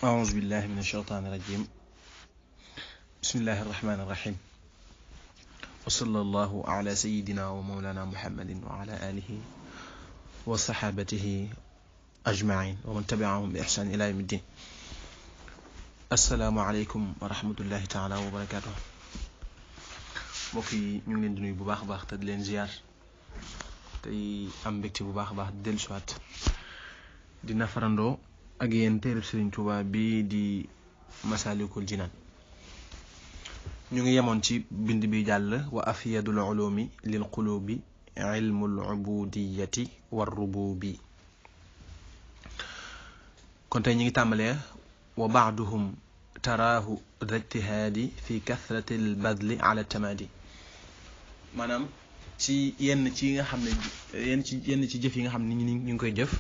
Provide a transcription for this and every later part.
أعوذ بالله من الشيطان الرجيم بسم الله الرحمن الرحيم وصلى الله على سيدنا ومولانا محمد وعلى آله وصحابته أجمعين ومن تبعهم بإحسان إلى يوم الدين. السلام عليكم ورحمة الله تعالى وبركاته. mbokk yi ñu ngi leen di nuyu bu baax a baax te di leen ziar tey am mbégte bu baax a baax di dellusiwaat di nafarandoo ak yéen téereb Sëriñ Tuubaa bi di Masaalikul Jinaan. ñu ngi yemoon ci bind bi jàll wa afyadul ulumi lil qulubi ilmul ubudiyati war rububi. kon tey ñu ngi tàmbalee wa ba'duhum taraahu ijtihaadi fi kathrati al badli ala tamadi. maanaam ci yenn ci nga xam ne yenn ci jëf yi nga xam ne ñu ngi koy jëf,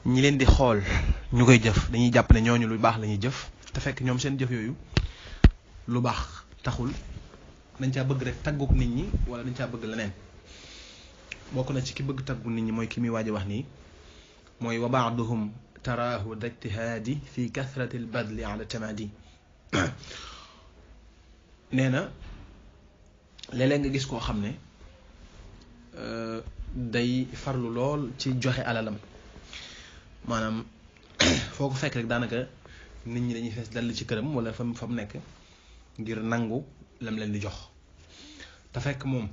ñi leen di xool ñu koy jëf dañuy jàpp ne ñooñu lu baax la ñuy jëf, te fekk ñoom seen jëf yooyu lu baax taxul, dañ caa bëgg rek tagguk nit ñi wala dañ caa bëgg leneen. bokk na ci ki bëgg taggu nit ñi mooy ki muy waaj a wax nii, mooy wa ba'duhum taraahu ijtihaadi fi kathrati al badli ala tamadi. nee na léeg-léeg nga gis koo xam ne day farlu lool ci joxe alalam, maanaam foo ko fekk rek daanaka nit ñi dañuy fees dal ci këram wala fa mu nekk ngir nangu lam leen di jox, te fekk moom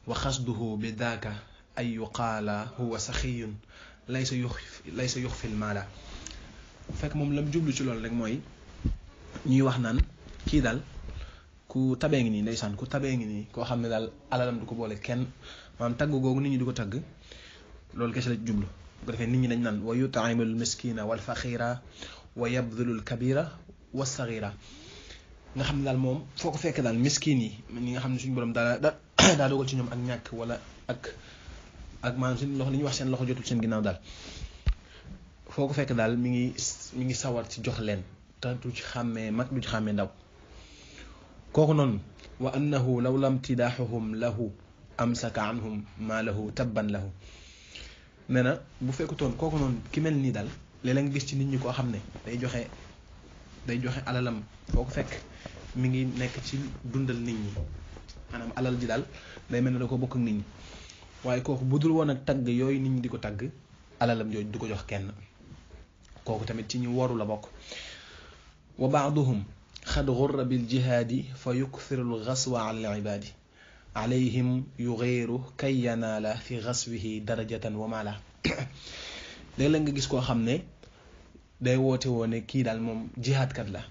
wa xasduhu bi daaka ay yuqaala huwa saxiyun laysa yuxfil maala. fekk moom lam jublu ci loolu rek mooy ñuy wax naan kii daal ku tabee ngi nii, ndeysaan ku tabee ngi nii, koo xam ne daal alalam du ko boole kenn. maanaam tagg googu nit ñi du ko tagg, loolu kese la jublu. bu ko defee nit ñi dañ naan wa yut'imul miskina wal faxira wa yabdulul kabira wa saxira. nga xam ne daal moom foo ko fekk daal miskin yi ñi nga xam ne suñu borom daa dogal ci ñoom ak ñàkk wala ak maanaam seen loxo li ñuy wax seen loxo jotul seen ginnaaw daal, foo ko fekk daal mi ngi sawar ci jox leen, te du ci xàmmee mag du ci xàmmee ndaw. kooku noonu wa annahu law lam tidaaxuhum lahu amsaka anhum maa lahu tabban lahu. nee na bu fekkutoon kooku noonu ki mel nii daal, léeg-léeg nga gis ci nit ñi koo xam ne day joxe alalam, foo ko fekk mi ngi nekk ci dundal nit ñi, maanaam alal ji daal day mel ne da ko bokk ak nit ñi. waaye kooku bu dul woon ak tagg yooyu nit ñi di ko tagg, alalam jooju du ko jox kenn. kooku tamit ci ñu waru la bokk. wa ba'duhum xad gurra bil jihaadi fa yukthiru al ghaswa ala al ibaadi alayhim yughiru kay yanaala fi ghaswihi darajatan wa maala. léeg-léeg nga gis koo xam ne day woote woo ne kii daal moom jihaadkat la,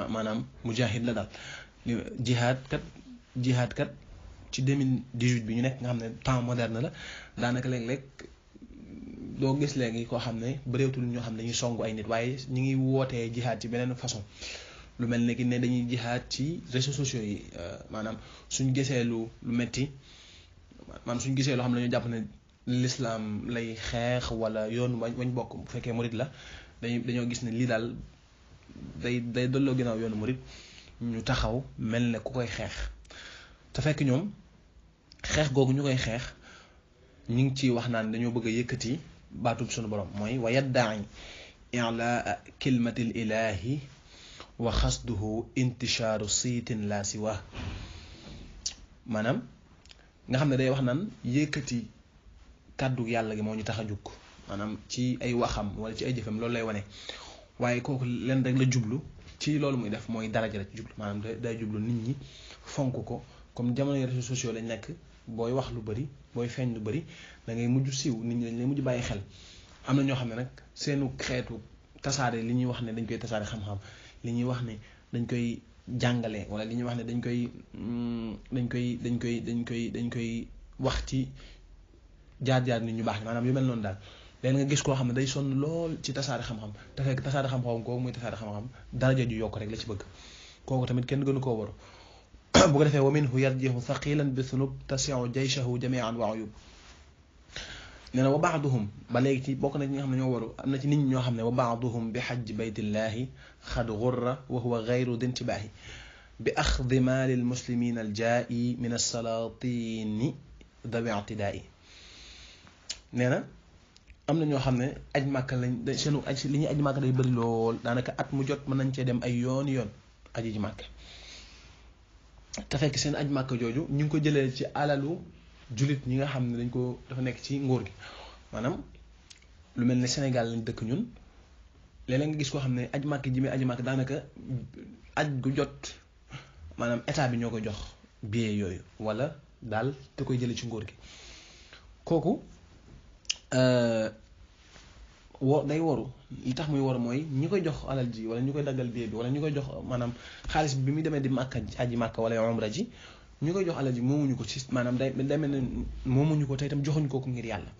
maanaam mujahid la daal. jihaadkat ci 2018 bi ñu nekk nga xam ne temps moderne la, daanaka léeg-léeg doo gis léegi koo xam ne bëreetul ñoo xam ne dañuy songu ay nit, waaye ñu ngi wootee jihaad ci beneen façon. lu mel ne ki ne dañuy jihaad ci réseaux sociaux yi, maanaam suñ gisee lu metti, maanaam suñ gisee loo xam ne dañoo jàpp ne l'islam lay xeex wala yoon wañ bokk, bu fekkee murid la dañoo gis ne lii daal day dolloo ginnaaw yoonu murid, ñu taxaw mel ne ku koy xeex. te fekk ñoom xeex googu ñu koy xeex ñu ngi ci wax naan dañoo bëgg a yëkkati baatub sunu borom, mooy wa yadda'i i'laa kilmatil ilaahi wa xasduhu intishaaru siitin laa siwa. maanaam nga xam ne day wax naan yëkkati kàddu yàlla gi moo ñu tax a jug, maanaam ci ay waxam wala ci ay jëfam loolu lay wane. waaye kooku leen rek la jublu ci loolu muy def, mooy daraja la ci jublu, maanaam day jublu nit ñi fonk ko. comme jamono yi réseaux sociaux lañ nekk, booy wax lu bari, booy feeñ lu bari, da ngay mujj siiw, nit ñi dañ lay mujj bàyyi xel. am na ñoo xam ne nag seenu xeetu tasaare li ñuy wax ne dañ koy tasaare xam-xam, li ñuy wax ne dañ koy jàngale, wala li ñuy wax ne dañ koy wax ci jaar-jaar nit ñu baax ni, maanaam yu mel noonu daal. léegi nga gis koo xam ne day sonn lool ci tasaare xam-xam, te fekk tasaare xam-xam kooku muy tasaare xam-xam daraja ju yokk rek la ci bëgg. kooku tamit kenn gënu koo waru. bu ko defee wa minhu yarjihu thaqilan bi thunub tasi'u jayshahu jami'an wa uyub. nee na wa ba'duhum ba léegi ci bokk na ci ñi nga xam ne ñoo waru, am na ci nit ñi ñoo xam ne wa ba'duhum bi hajj baytillahi xad gurra wa huwa ghayru dintibaahi bi axdi maali lmuslimina aljaa'i min alsalatini dawi i'tidaa'i. nee na am na ñoo xam ne aj màkka lañ seenu aj li ñuy aj màkka day bëri lool daanaka at mu jot mën nañ cee dem ay yoon aji ji màkka te fekk seen aj màkka jooju ñu ngi ko jëlee ci alalu jullit ñi nga xam ne dañ ko dafa nekk ci nguur gi maanaam lu mel ne Sénégal lañ dëkk ñun léeg-léeg nga gis koo xam ne aj màkk ji muy aji màkk daanaka aj gu jot maanaam état bi ñoo ko jox billet yooyu wala daal te koy jëlee ci nguur gi kooku day waru li tax muy waru mooy ñi koy jox alal ji wala ñu koy daggal billet bi wala ñu koy jox maanaam xaalis bi muy demee di màkka aji màkka wala umra ji ñu koy jox alal ji moomuñu ko ci maanaam day mel ne moomuñu ko te itam joxuñu ko ngir yàlla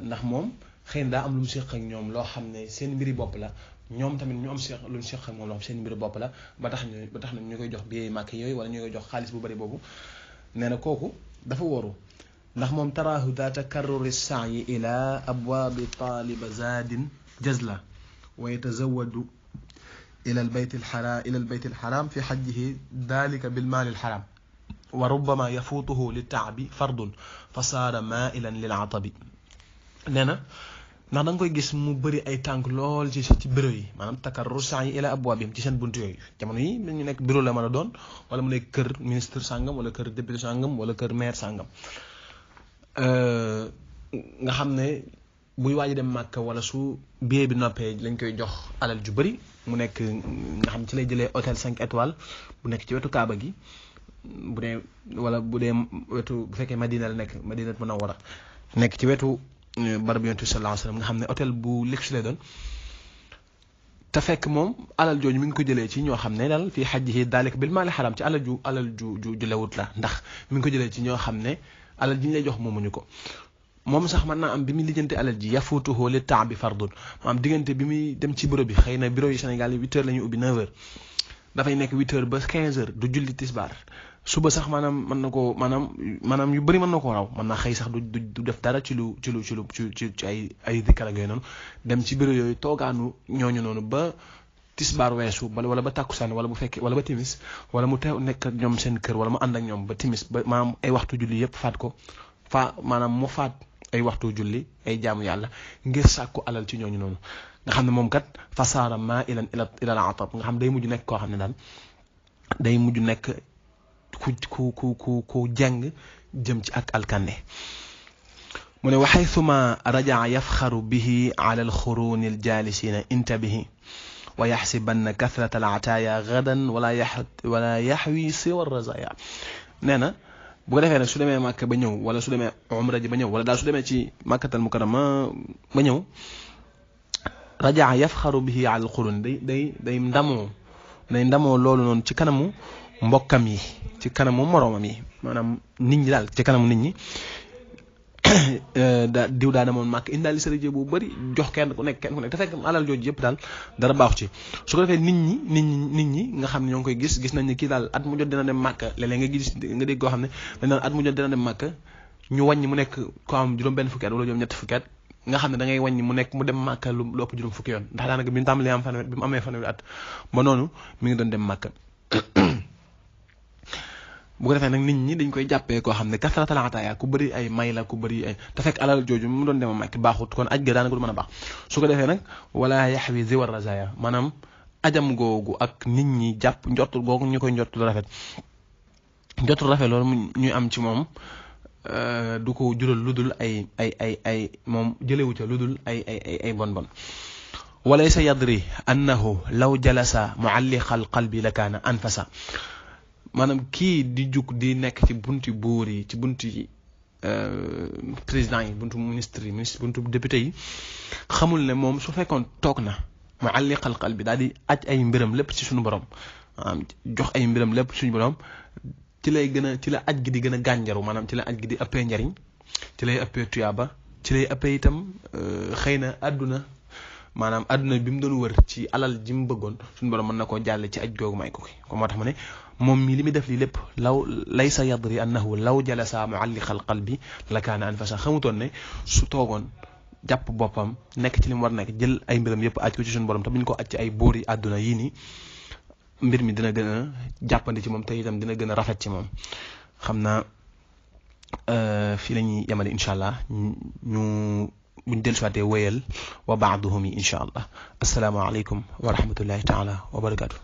ndax moom xëy na daa am lu mu séq ak ñoom loo xam ne seen mbiri bopp la ñoom tamit ñu am séq lu mu séq ak moom loo xam seen mbiri bopp la ba tax na ñu koy jox billet màkk yooyu wala ñu koy jox xaalis bu bari boobu nee na kooku dafa waru ndax moom taraahu daa takarruri sa'yi ila abwaabi taaliba zaadin jazla wa yatazawwadu ila albayt alxaram fi xajjihi dalika bilmaali alxaram wa rubbama yafuutuhu litaabi fardun fa saara maailan lilatabi nee na ndax da nga koy gis mu bëri ay tànk lool ci bureau yi maanaam takarrur sa'yi ila abwaabihim ci seen buntu yooyu jamono yi ñu nekk bureau la mën a doon wala mu nekk kër ministre sàngam wala kër député sàngam wala kër maire sàngam nga xam ne buy waaj dem màkk wala su billet bi noppee lañ koy jox alal ju bëri mu nekk nga xam ci lay jëlee hôtel 5 étoiles bu nekk ci wetu Kaaba gi bu dee wala bu dee wetu bu fekkee Madina la nekk Madina Munawwara nekk ci wetu barab Yonent bi sallallahu alayhi wasallam nga xam ne hôtel bu luxe lay doon te fekk moom alal jooju mi ngi ko jëlee ci ñoo xam ne daal fii hajjihi daalika bil maali xaram ci alal ju lewut la ndax mi ngi ko jëlee ci ñoo xam ne alal ji ñu lay jox moomuñu ko moom sax mën naa am bi muy lijjanti alal ji yafuutuhu li taabi fardun maanaam diggante bi muy dem ci bureau bi xëy na bureau yi Sénégal yi 8h la ñuy ubbi 9h dafay nekk 8h ba 15h du julli tisbaar suba sax maanaam mën na koo maanaam yu bëri mën na koo raw mën naa xëy sax du def dara ci ay dikkar ak yooyu noonu dem ci bureau yooyu toogaanu ñooñu noonu ba tisbaar weesu wala ba tàkkusaan wala bu fekkee wala ba timis wala mu teew nekk ak ñoom seen kër wala mu ànd ak ñoom ba timis ba maanaam ay waxtu julli yëpp faat ko maanaam mu faat ay waxtu julli ay jaamu yàlla ngir sàkku alal ci ñooñu noonu nga xam ne moom kat fasaara maa ilan ilal atab nga xam day mujj nekk koo xam ne daal day mujj nekk ku jàng jëm ci ak alkande mu ne wa haythuma rajaa yafxaru bihi ala alxuruni aljaalisina intabihi wa yaxsibanna kathrata alataaya gadan wala yaxwi siwa razaya nee na bu ko defee nag su demee màkk ba ñëw wala su demee umra ji ba ñëw wala daal su demee ci màkkatal mukarrama ba ñëw rajaa yafxaru bihi ala alxuruni day ndamoo loolu noonu ci kanamu mbokkam yi ci kanamu moroomam yi maanaam nit ñi daal ci kanamu nit ñi diw daa demoon màkk indaali sërëjee bu bëri jox kenn ku nekk te fekk alal jooju yëpp daal dara baaxu ci su ko defee nit ñi nga xam ne ñoo ngi koy gis nañ ne kii daal at mu jot dina dem màkk léeg-léeg nga dégg koo xam ne dañ naan at mu jot dina dem màkk ñu wàññi mu nekk ko am juróom benn fukki at wala juróom ñetti fukki at nga xam ne da ngay wàññi mu nekk mu dem màkk lu ëpp juróom fukki yoon ndax daanaka bi mu tàmbalee am fanweer bi mu amee fanweeri at ba noonu mi ngi doon dem màkk bu ko defee nag nit ñi dañ koy jàppee koo xam ne kasratal ataaya ku bëri ay may la ku bëri ay te fekk alal jooju mu doon dema màkk baaxut kon aj ga daanaka du mën a baax su ko defee nag wala yaxwi ziwar razaya maanaam ajam googu ak nit ñi jàpp njortul googu ñu koy njortul rafet loolu ñuy am ci moom du ko jural ludul ay moom jëlewu ca ludul ay bon walaysa yadri annahu law jalasa mualliqal qalbi la kaana anfasa maanaam kii di jug di nekk ci bunti buur yi ci bunti président yi buntu ministre buntu député yi xamul ne moom su fekkoon toog na mualliqal qalbi daal di aj ay mbiram lépp ci suñu borom jox ay mbiram lépp suñu borom ci la aj gi di gën a gànjaru maanaam ci la aj gi di ëppee njariñ ci lay ëppee tuyaaba ci lay ëppee itam xëy na àdduna bi mu doon wër ci alal ji mu bëggoon suñu borom mën na koo jàlle ci aj googu may ko ko moo tax ma ne moom mii li muy def lii lépp laysa yadri annahu law jalasa mualliqal qalbi la kaana anfasa xamutoon ne su toogoon jàpp boppam nekk ci li mu war nekk jël ay mbiram yëpp aj ko ci suñu borom te buñ ko aj ci ay boori àdduna yii nii mbir mi dina gën a jàppandi ci moom te itam dina gën a rafet ci moom xam naa fii la ñuy yemale incha allah ñu buñ dellusiwaatee wéyal wa ba'duhum yi insha allah assalaamu aleykum wa rahmatullahi taala wa barakaatu